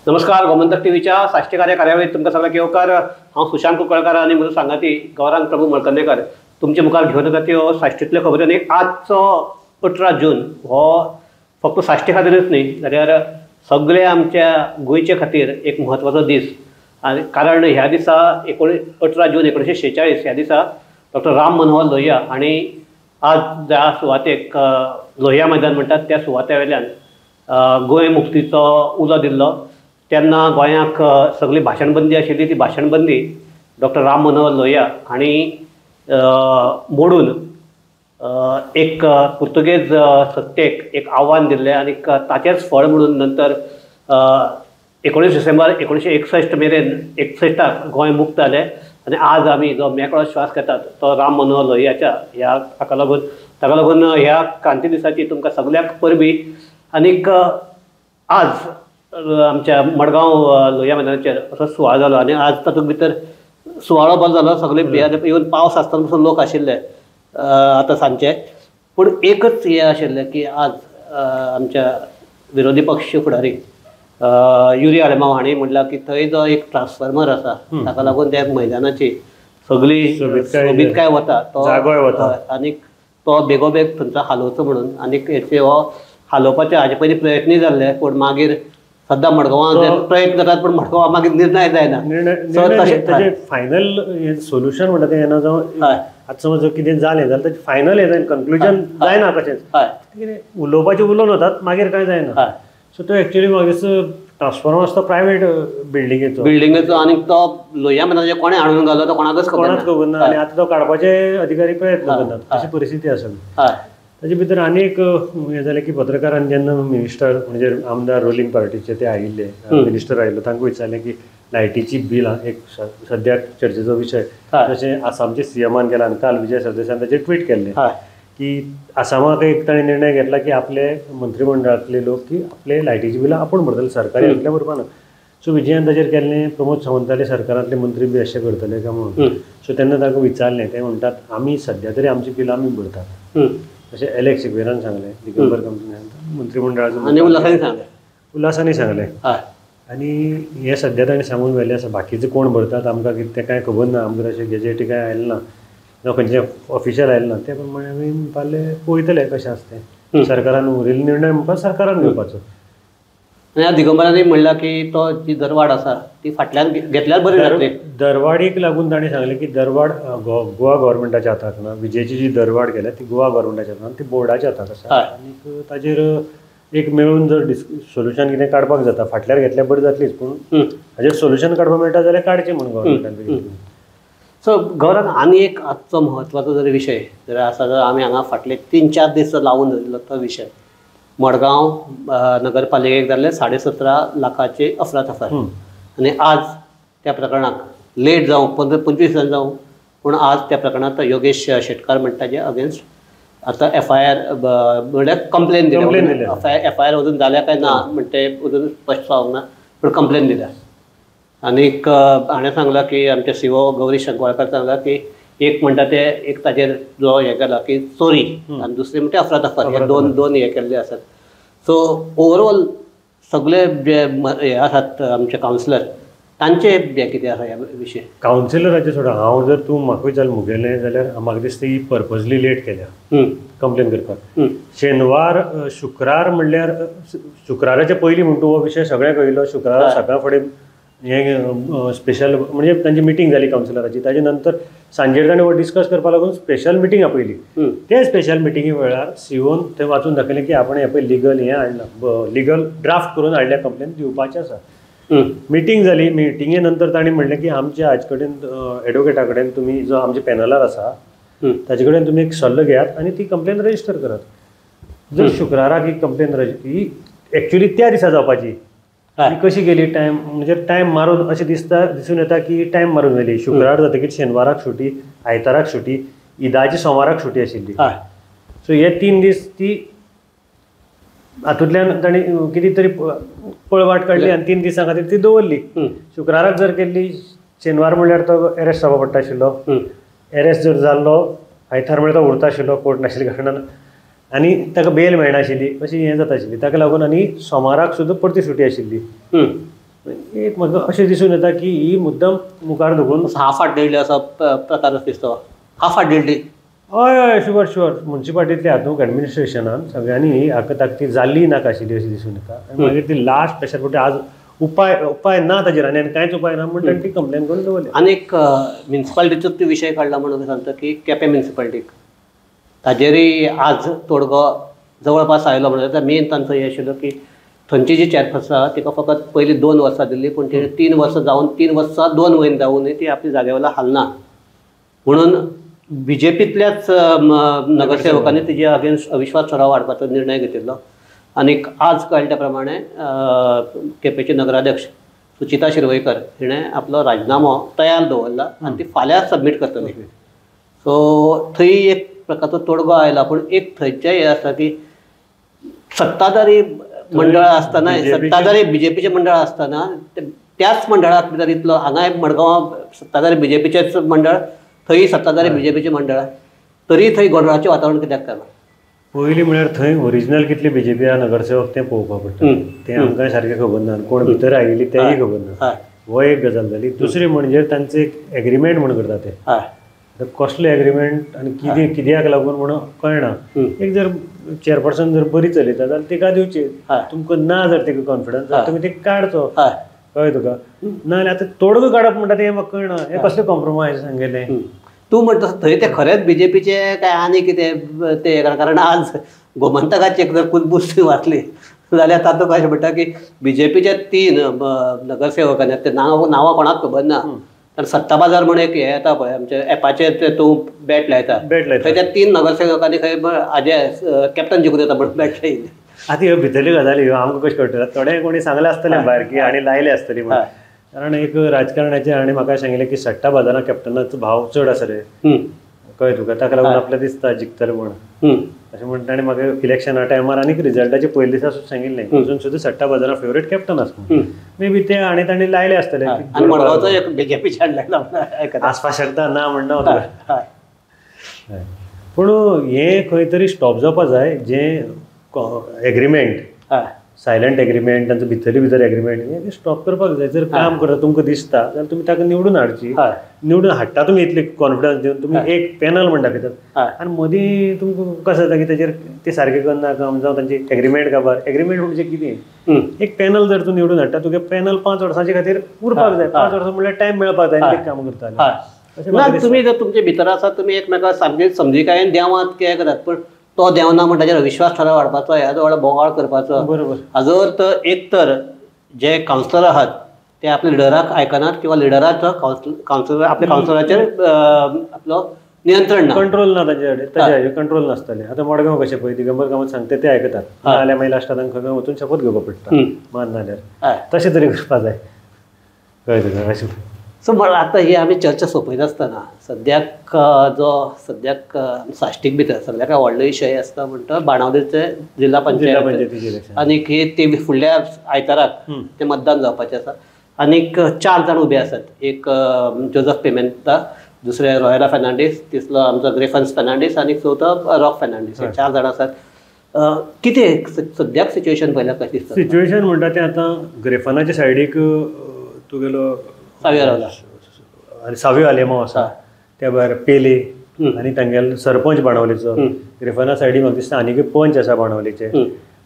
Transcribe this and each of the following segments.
नमस्कार, गोमंतक टीव्हीच्या साश्टी कार्य कार्यावळीत तुमकां सगळ्यांक येवकार. हांव सुशांत कुंकळकार आनी म्हजो सांगाती गौरांग प्रभू मळकर्णेकर तुमचे मुखार घेवन येता त्यो साश्टींतल्यो खबरी. आनी आजचो 18 जून हो फक्त साश्टी खातीरच न्ही जाल्यार सगळे आमच्या गोंयचे खातीर एक म्हत्वाचो दीस. आनी कारण ह्या दिसा 18 जून 1946 ह्या दिसा डॉक्टर राम मनोहर लोहिया हांणी आज ज्या सुवातेक लोहिया मैदान म्हणटात त्या सुवाते वयल्यान गोंय मुक्तीचो उलो दिल्लो. तेन्ना गोंयाक सगळी भाशणबंदी आशिल्ली, ती भाशणबंदी डॉक्टर राम मनोहर लोहिया हांणी मोडून एक पुर्तुगेज सत्तेक एक आव्हान दिल्लें. आनी ताचेंच फळ म्हणून नंतर 19 डिसेंबर 1961 मेरेन 61 गोंय मुक्त जालें. आनी आज आमी जो मेकळो श्वास घेतात तो राम मनोहर लोहियाच्या ह्या हाका लागून, ताका लागून ह्या क्रांती दिसाची तुमकां सगळ्यांक परबी. आनीक आज आमच्या मडगांव लोहिया मैदानाचेर असो सुवाळो जालो आनी आज तातूंत भितर सुवाळो बरो जालो. सगळे इवन पावस आसतना पसून लोक आशिल्ले आतां सांजचे. पूण एकच हें आशिल्लें की आज आमच्या विरोधी पक्ष फुडारी युरी आलेमांव हांणी म्हणलां की थंय जो एक ट्रान्सफॉर्मर आसा ताका लागून त्या मैदानाची सगळी सोबीतकाय वता, तो आनीक तो बेगोबेग थंयचो हालोवचो म्हणून. आनीक हेचे हो हालोवपाचे हाजे पयलीं प्रयत्नूय जाल्ले, पूण मागीर सद्दां मडगांवां प्रयत्न करतात पूण मडगांवां मागीर निर्णय जायना. ताजें फायनल सोल्युशन म्हणटा तें येना. जावं आतां समज जर कितें जालें जाल्यार ताजें फायनल हें जायना, कन्क्लुजन जायना. कशेंच कितें उलोवपाचें उलोवन वतात, मागीर कांय जायना. सो तो एक्चुअली म्हाका दिसता ट्रान्सफॉर्मर आसता प्रायवेट बिल्डिंगेचो आनी तो लोहिया मैदानाचेर कोणें हाडून घालो तो कोणाकच खबर ना. आनी आतां तो काडपाचे अधिकारी प्रयत्न करतात, अशी परिस्थिती आसा. ताजे भितर आनी एक हें जालें की पत्रकारान जेन्ना मिनिस्टर म्हणजे आमदार रुलींग पार्टीचे ते आयिल्ले, मिनिस्टर आयिल्लो, तांकां विचारलें की लायटीची बिलां एक सद्याक चर्चेचो विशय, जशें आसामचे सीएमान केला आनी काल विजय सरदेसायान ताचेर ट्वीट केल्लें की आसामाक एक ताणें निर्णय घेतला की आपले मंत्रीमंडळांतले लोक की आपले लायटीची बिलां आपूण भरतले, सरकारी आपल्या भरपाना. सो विजयान ताचेर केल्लें, प्रमोद सावंताले सरकारांतले मंत्री बी अशें करतले काय म्हणून. सो तेन्ना तांकां विचारलें, ते म्हणटात आमी सद्या तरी आमची बिलां आमी भरतात, अशें एलेक्स सिक्वेरान सांगलें, दिगंबर कंपनी मंत्रीमंडळाचो आनी उल्हासांनी सांगलें, उल्हासांनी सांगलें. आनी हें सद्या ताणें सांगून व्हेलें आसा. बाकीचे कोण भरतात आमकां कितें तें कांय खबर ना, आमकां तशें गॅजेटी कांय आयलें ना, जावं खंयचें ऑफिशियल आयलें ना. ते प्रमाणे आमी म्हणपालें पळयतले कशें आसा तें, सरकारान उरिल्लो निर्णय म्हणपा सरकारान घेवपाचो. आनी दिगंबरांनी म्हणलां की तो जी दरवाड आसा ती फाटल्यान घेतल्यार बरी जातली. दरवाडीक लागून ताणें सांगलें की दरवाड गोवा गव्हर्मेंटाच्या हाताक ना, विजेची जी दरवाड केल्या ती गोवा गव्हर्मेंटाच्या हाताक ना, ती बोर्डाच्या हाताक आसा. आनीक ताजेर एक मेळून जर सोल्युशन कितें काडपाक जाता, फाटल्यार घेतल्यार बरी जातलीच, पूण हाजेर सोल्युशन काडपाक मेळटा जाल्यार काडचें म्हणून गव्हर्मेंटान. सो गौरांग, आनी एक आजचो म्हत्वाचो जर विशय जर आसा जाल्यार आमी हांगा फाटले 3-4 दीस लावून धरिल्लो तो विशय मडगांव नगरपालिकेक जाल्ले 17.5 लाखाचे अफरातफर. आनी आज त्या प्रकरणाक लेट जावं, 15-25 दिसांनी जावं, पूण आज त्या प्रकरणांत योगेश शेटकार म्हणटा जे अगेन्स्ट आतां एफआयआर म्हणल्यार कंप्लेन दिल्या. एफआयआर अजून जाल्या काय ना म्हणटे ते अजून स्पश्ट जावंक ना, पूण कंप्लेन दिल्या. आनीक हाणें सांगलां की आमचे सीओ गौरी शंकवाळकर सांगलां की एक म्हणटा ते एक ताजेर जो हें केला की चोरी आनी दुसरी म्हणटा अफरातफर, हे दोन हे केल्ले आसात. सो ओवरऑल सगळे जे हे आसात आमचे कावन्सिलर तांचे हें कितें आसा ह्या विशय? कावन्सिलराचें सोडा, हांव जर तूं म्हाका विचार मुगेलें जाल्यार म्हाका दिसता ही पर्पजली लेट केल्या कंप्लेन करपाक. शेनवार शुक्रार म्हणल्यार शुक्राराच्या पयलीं म्हणटा हो विशय सगळ्यांक कळिल्लो. शुक्रारा सकाळ फुडें हें स्पेशल म्हणजे तांची मिटींग जाली कावन्सिलराची, ताजे नंतर सांजेर ताणें हो डिस्कस करपाक लागून स्पेशल मिटींग आपयली. ते स्पेशल मिटिंगे वेळार सीओन थंय वाचून दाखयलें की आपण हें पळय लिगल हें हाडलां, लिगल ड्राफ्ट करून हाडल्या, कंप्लेन दिवपाचें आसा. मिटींग जाली, मिटिंगे नंतर ताणें म्हणलें की आमच्या हाजे कडेन एडवोकेटा कडेन तुमी जो आमच्या पॅनलार आसा ताजे कडेन तुमी एक सल्लो घेयात आनी ती कंप्लेन रजिस्टर करात. जर शुक्राराक ही कंप्लेन ही एक्चुअली त्या दिसा जावपाची, ती कशी गेली टायम म्हणजे टायम मारून अशें दिसता, दिसून येता की टायम मारून गेली. शुक्रार जातकीर शेनवाराक सुटी, आयताराक सुटी, ईदाची सोमाराक सुटी आशिल्ली. सो हे 3 दीस ती हातूंतल्यान ताणी कितें तरी पळवाट काडली आनी 3 दिसां खातीर ती दवरली. शुक्राराक जर केल्ली, शेनवार म्हणल्यार तो एरेस्ट जावपा पडटा आशिल्लो. एरेस्ट जर जाल्लो आयतार म्हणल्यार तो उरता आशिल्लो, कोर्ट नाशिल्ल्या कारणान, आनी ताका बेल मेळनाशिल्ली, अशी हें जाता आशिल्ली. ताका लागून आनी सोमाराक सुद्दां परती सुटी आशिल्ली. एक म्हाका अशें दिसून येता की ही मुद्दम मुखार धुकून हाफ हाडलेली असो प्रकार दिसतो. हाफ हाडलेली हय हय शुअर शुअर म्युनिसिपालिटींतल्या हातूंत एडमिनिस्ट्रेशनान सगळ्यांनी ही आकताकती जाल्ली नाका आशिल्ली अशी दिसून येता. आनी मागीर ती लास्ट प्रेशर पडटा. आज उपाय उपाय ना ताजेर आनी आनी कांयच उपाय ना म्हण तांणी ती कंप्लेन करून दवरली. आनी एक म्युनिसिपालिटीचो ती विशय काडला म्हणून सांगता की केपें म्युनिसिपालिटीक ताजेरय आज तोडगो जवळपास आयलो. म्हणल्यार मेन तांचो हें आशिल्लो की थंयची जी चेअरपर्सन आसा तिका फकत पयलीं 2 वर्सां दिल्ली, पूण तिणें 3 वर्सां जावन 3 वर्सां 2 म्हयने जावनूय ती आपली जाग्या वयलो हालना म्हणून बीजेपींतल्याच नगरसेवकांनी तिजे अगेन्स्ट अविश्वास ठराव हाडपाचो निर्णय घेतिल्लो. आनीक आज कळ्ळ्या त्या प्रमाणे केपेंचे नगराध्यक्ष सुचिता शिरवयकर हिणें आपलो राजिनामो तयार दवरला आनी ती फाल्यां सबमीट करतली. सो थंय एक प्रकारचो तोडगो आयला. पूण एक थंयचें हें आसा की सत्ताधारी मंडळ आसतना, सत्ताधारी बीजेपीचें मंडळ आसतना त्याच मंडळाक भितर इतलो हांगाय मडगांव सत्ताधारी बीजेपीचेंच मंडळ, थंय सत्ताधारी बीजेपीचें मंडळ, तरी थंय गोंदळाचें वातावरण कित्याक केलां? पयलीं म्हळ्यार थंय ओरिजिनल कितले बीजेपी नगरसेवक तें पळोवपाक पडटा. तें आमकां सारकें खबर ना, कोण भितर आयिल्ली तेंय खबर ना. हो एक गजाल जाली. दुसरी म्हणजे तांचे एक एग्रीमेंट म्हूण करता ते, आतां कसलें एग्रीमेंट आनी कितें कित्याक लागून म्हणून कळना. एक जर चेअरपर्सन जर बरी चलयता जाल्यार तिका दिवची, तुमकां ना जर तिका कॉन्फिडन्स जाल्यार तुमी तिका काडचो, कळ्ळें तुका. ना जाल्यार आतां तोडगो काडप म्हणटा तें म्हाका कळना, हें कसलें कॉम्प्रोमायज सांगलें तूं म्हणटा थंय ते खरेंच बीजेपीचे काय आनी कितें ते. कारण आज गोमंतकाची एक जर कुलबूस वाचली जाल्यार तातूंत अशें म्हणटा की बीजेपीच्या 3 नगरसेवकांनी, ते नांवां कोणाक खबर ना, कारण सत्ता बाजार म्हण एक हें येता पळय आमच्या एपाचेर ते तूं बॅट लायता, थंय त्या 3 नगरसेवकांनी खंय हाजे कॅप्टन जिखून येता म्हण बॅट लायिल्ली. आतां ह्यो भितरल्यो गजाली ह्यो आमकां कशें कळटलें, थोडे कोणी सांगलें आसतलें भायर की आनी लायले आसतली म्हणून. कारण एक राजकारणाचें आनी म्हाका सांगिल्लें की सट्टा बाजारांत कॅप्टनाचो भाव चड आसा रे, कळ्ळें तुका, ताका लागून आपल्याक दिसता जिखतलें म्हण अशें म्हणून ताणें म्हाका इलेक्शना टायमार आनीक रिजल्टाचे पयले दिसा सुद्दां सांगिल्लें अजून सुद्दां सट्टा बाजारांत फेवरेट कॅप्टन आसा म्हणून. मे बी ते आनी तांणी लायले आसतले, आसपाक शकता ना म्हणना तुका. पूण हें खंय तरी स्टॉप जावपा जाय, जें एग्रीमेंट, सायलंट एग्रीमेंट, तांचो भितरले भितर एग्रीमेंट, हें स्टॉप करपाक जाय. जर काम करता तुमकां दिसता जाल्यार तुमी ताका निवडून हाडची, निवडून हाडटा तुमी इतले कॉन्फिडन्स दिवन तुमी एक पॅनल म्हण दाखयतात आनी मदीं तुमकां कशें जाता की तेजेर ते सारकें करना काम, जावं तांची एग्रीमेंट काबार. एग्रीमेंट म्हणजे कितें, एक पॅनल जर तूं निवडून हाडटा तुगे पॅनल 5 वर्सांचे खातीर उरपाक जाय, 5 वर्सां म्हणल्यार टायम मेळपाक जाय आनी ते काम करता. ना तुमी जर तुमचे भितर आसा तुमी एकमेकां सामके समजिकायेन देवात कितें करात, पूण तो देवना म्हण ताजेर अविश्वास ठराव हाडपाचो, ह्या व्हडलो बोवाळ करपाचो. बरोबर. हाजो अर्थ एक तर जे कावन्सिलर आहात ते आपल्या लिडराक आयकनात किंवा लिडराचो कावन्सिलर आपल्या कावन्सिलराचेर आपलो नियंत्रण ना, कंट्रोल ना तांचे कडेन, ताजे कंट्रोल नासतलें. आतां मडगांव कशें पळय दिगंबर कामत सांगता ते आयकतात, ना जाल्यार मागीर लास्टाक तांकां खंय वचून शपथ घेवपाक पडटा, मान नाल्यार तशें तरी करपाक जाय, कळ्ळें तुका अशें. सो आतां ही आमी चर्चा सोंपयनासतना सद्याक जो सद्याक साश्टीक भितर सगळ्याक व्हडलो विशय आसता म्हणटा बाणावलेचे जिल्हा पंचायत, आनीक हे ते फुडल्या आयताराक ते मतदान जावपाचें आसा. आनीक 4 जाण उबे आसात, एक जोजफ पिमेंता, दुसरे रॉयला फेर्नांडीस, तिसरो आमचो ग्रेफन्स फेर्नांडीस आनी चवथो रॉक फेर्नांडीस. हे 4 जाण आसात. कितें सद्याक सिच्युएशन पळयल्यार कशें दिसता? सिच्युएशन म्हणटा तें आतां ग्रेफनाच्या सायडीक तुगेलो सावियो रावला आनी सावियो आलेमांव आसा, त्या भायर पेले आनी तांगेलो सरपंच बाणावलेचो, ग्रेफना सायडी म्हाका दिसता आनीक पंच आसा बाणावलेचे,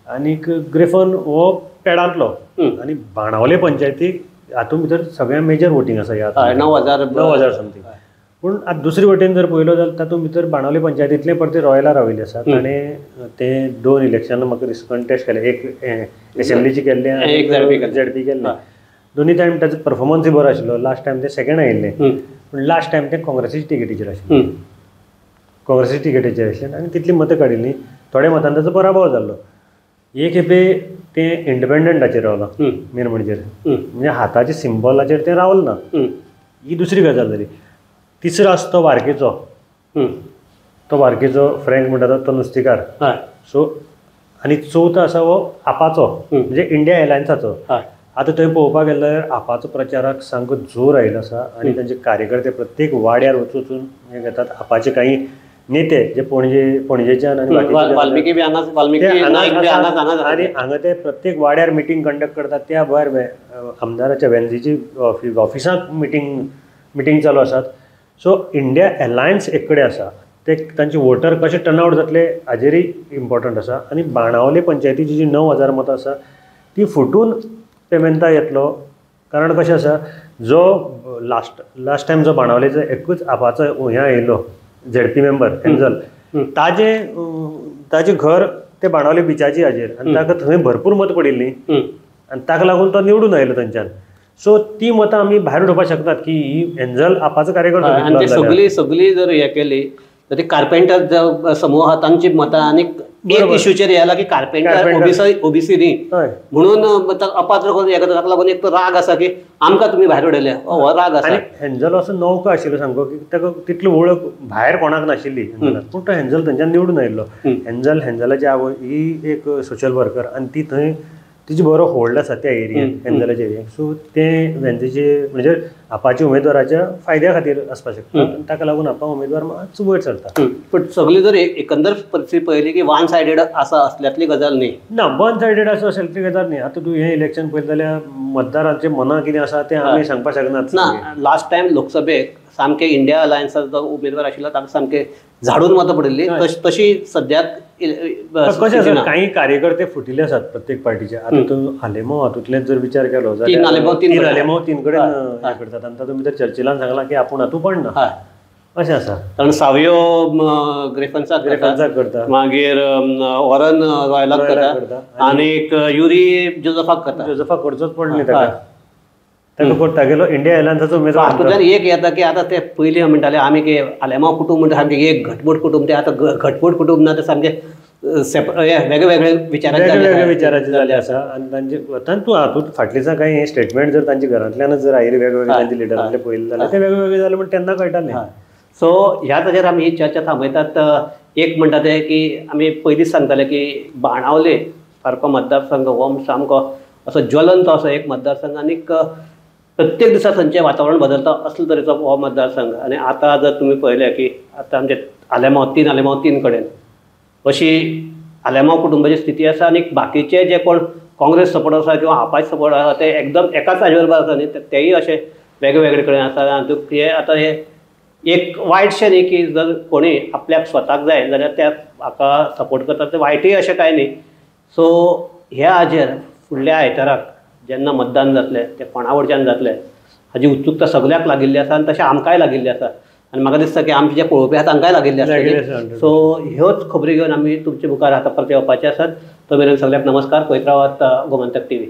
आनीक ग्रेफन हो पेडांतलो आनी बाणावले पंचायतीक हातूंत भितर सगळ्या मेजर वोटींग आसा ह्या 9,000 समथींग. पूण आतां दुसरे वटेन जर पळयलो जाल्यार तातूंत भितर बाणावले पंचायतींतले परते रॉयला राविल्ले आसा, ताणें ते 2 इलेक्शनां म्हाका दिसता कंटेस्ट केले, एक एसेंब्लीचे केल्ले आनी एक झेडपी केल्ले. दोन्ही टायम ताचो परफॉर्मन्सूय बरो आशिल्लो. लास्ट टायम ते सेकंड आयिल्ले, पूण लास्ट टायम ते काँग्रेसीच्या टिकेटीचेर आशिल्ले, काँग्रेसीच्या टिकेटीचेर आशिल्ले आनी तितलीं मतां काडिल्लीं, थोड्या मतान ताचो पराभव जाल्लो. एक खेपे ते इंडिपेंडंटाचेर रावलां मेन म्हणजे म्हणजे हाताच्या सिंबॉलाचेर तें रावलें ना, ही दुसरी गजाल जाली. तिसरो आसा तो वार्केचो, तो वार्केचो फ्रँक म्हणटा तो नुस्तेकार. सो आनी चवथो आसा हो आपाचो, म्हणजे इंडिया एलायन्साचो. आतां थंय पळोवपाक गेल्यार आपाचो प्रचाराक सामको जोर आयिल्लो आसा आनी तांचे कार्यकर्ते प्रत्येक वाड्यार वचून वचून हें घेतात. आपाचे कांय नेते जे पणजेच्यान आनी वाल्मिकी बी हांगा, वाल्मिकी आनी हांगा ते प्रत्येक वाड्यार मिटींग कंडक्ट करतात. त्या भायर आमदाराच्या वेन्झीची ऑफिसांत मिटींग चालू आसात. सो इंडिया अलायन्स एक कडेन आसा, ते तांचे वोटर कशे टर्न आवट जातले हाजेरूय इम्पॉर्टंट आसा. आनी बाणावले पंचायतीची जी 9,000 मतां आसा ती फुटून पेमेंता येतलो. कारण कशें आसा, जो लास्ट टायम जो बाणावलेचो एकूच आपाचो हें आयिल्लो झेडपी मेंबर एन्जल, ताजें घर ते बाणावले बिचाची हाजेर आनी ताका थंय भरपूर मतां पडिल्लीं आनी ताका लागून तो निवडून आयलो थंयच्यान. सो ती मतां आमी भायर उडोवपाक शकतात की ही एन्जल आपाचो कार्यकर्तो. सगळी सगळी जर हें केली तर ते कार्पेंटर समूह आहा तांची मतां आनी एक इश्यूचेर येयला की कार्पेंटर ओबीसी न्ही म्हणून अपात्र करून हें करता. ताका लागून एक तो राग आसा की आमकां तुमी भायर उडयले, हो राग आसा. आनी हेंजल असो नौका आशिल्लो सामको की ताका तितली वळख भायर कोणाक नाशिल्ली, पूण तो हेंजल थंयच्यान निवडून आयिल्लो. हेंजलाची आवय ही एक सोशल वर्कर आनी ती थंय तिजी बरो होल्ड आसा त्या एरियेन, एन्जलाच्या एरियेन. सो तें वेन्झीचे म्हणजे आपाच्या उमेदवाराच्या फायद्या खातीर आसपाक शकता आनी ताका लागून आपा उमेदवार मातसो वयर सरता. पूण सगळी जर एकंदर परिस्थिती पळयली की वन सायडेड आसा असल्यांतली गजाल न्ही. ना, वन सायडेड आसा असल्यांतली गजाल न्ही. आतां तूं हें इलेक्शन पळयत जाल्यार मतदारांचे मनां कितें आसा तें आमी सांगपाक शकनात. ना, लास्ट टायम लोकसभेक सामके इंडिया अलायन्साचो जो उमेदवार आशिल्लो ताका सामके झाडून मतां पडिल्ली. तशी सद्याक कशें आसा, कांय कार्यकर्ते फुटिल्ले आसात प्रत्येक पार्टीचे. आतां तूं आलेमाव हातूंतल्यान जर विचार केलो जाल्यार तीन आलेमाव तीन कडेन हें करतात आनी तातूंत भितर चर्चिलान सांगलां की आपूण हातूंत पडना अशें आसा. कारण सावियो ग्रेफन्साक करता, मागीर वॉरन रॉयलाक करता आनी युरी जोजफाक करता. जोजफाक करचोच पडलें ताका, ताका तागेलो इंडिया अलायन्साचो उमेदवार. हातूंतल्यान एक येता की आतां ते पयलीं म्हणटाले आमी की आलेमाव कुटूंब म्हणटा सामकें एक घटमूट कुटूंब, ते आतां घटमूट कुटूंब ना, ते सामकें वेगळे वेगळे विचाराचे जाल्ले आसा. आनी तांचे तूं हातूंत फाटलीं कांय स्टेटमेंट जर तांच्या घरांतल्यानच जर आयिल्ले वेगवेगळे तांच्या लिडरांतले पळयले जाल्यार ते वेगळे वेगळे जाले म्हण तेन्ना कळटालें. सो ह्या ताजेर आमी ही चर्चा थांबयतात. एक म्हणटा ते की आमी पयलींच सांगताले की बाणावले सारको मतदारसंघ हो सामको असो ज्वलंत असो एक मतदारसंघ आनीक प्रत्येक दिसा थंयचें वातावरण बदलता असले तरेचो हो मतदारसंघ. आनी आतां जर तुमी पळयलें की आतां आमचे आलेमाव तीन आलेमाव तीन कडेन अशी आलेमाव कुटुंबाची स्थिती आसा आनी बाकीचे जे कोण काँग्रेस सपोर्ट आसा किंवा आपाचे सपोर्ट आसा ते एकदम एकाच हाजे बरोबर आसा न्ही, तेय अशे वेगळे वेगळे कडेन आसा. आनी हे आतां हे एक वायटशें न्ही की जर कोणी आपल्याक स्वताक जाय जाल्यार त्या हाका सपोर्ट करता, ते वायटय अशें कांय न्ही. सो ह्या हाजेर फुडल्या आयताराक जेन्ना मतदान जातलें तें कोणा वटच्यान जातलें हाजी उत्सुकता सगळ्याक लागिल्ली आसा आनी तशें आमकांय लागिल्ली आसा आनी म्हाका दिसता की आमचे जे पळोवपी आसा तांकांय लागिल्ली आसा. सो ह्योच खबरी घेवन आमी तुमचे मुखार आतां परते येवपाचे आसात. तो मेरेन सगळ्याक नमस्कार. पळयत रावात गोमंतक टीव्ही.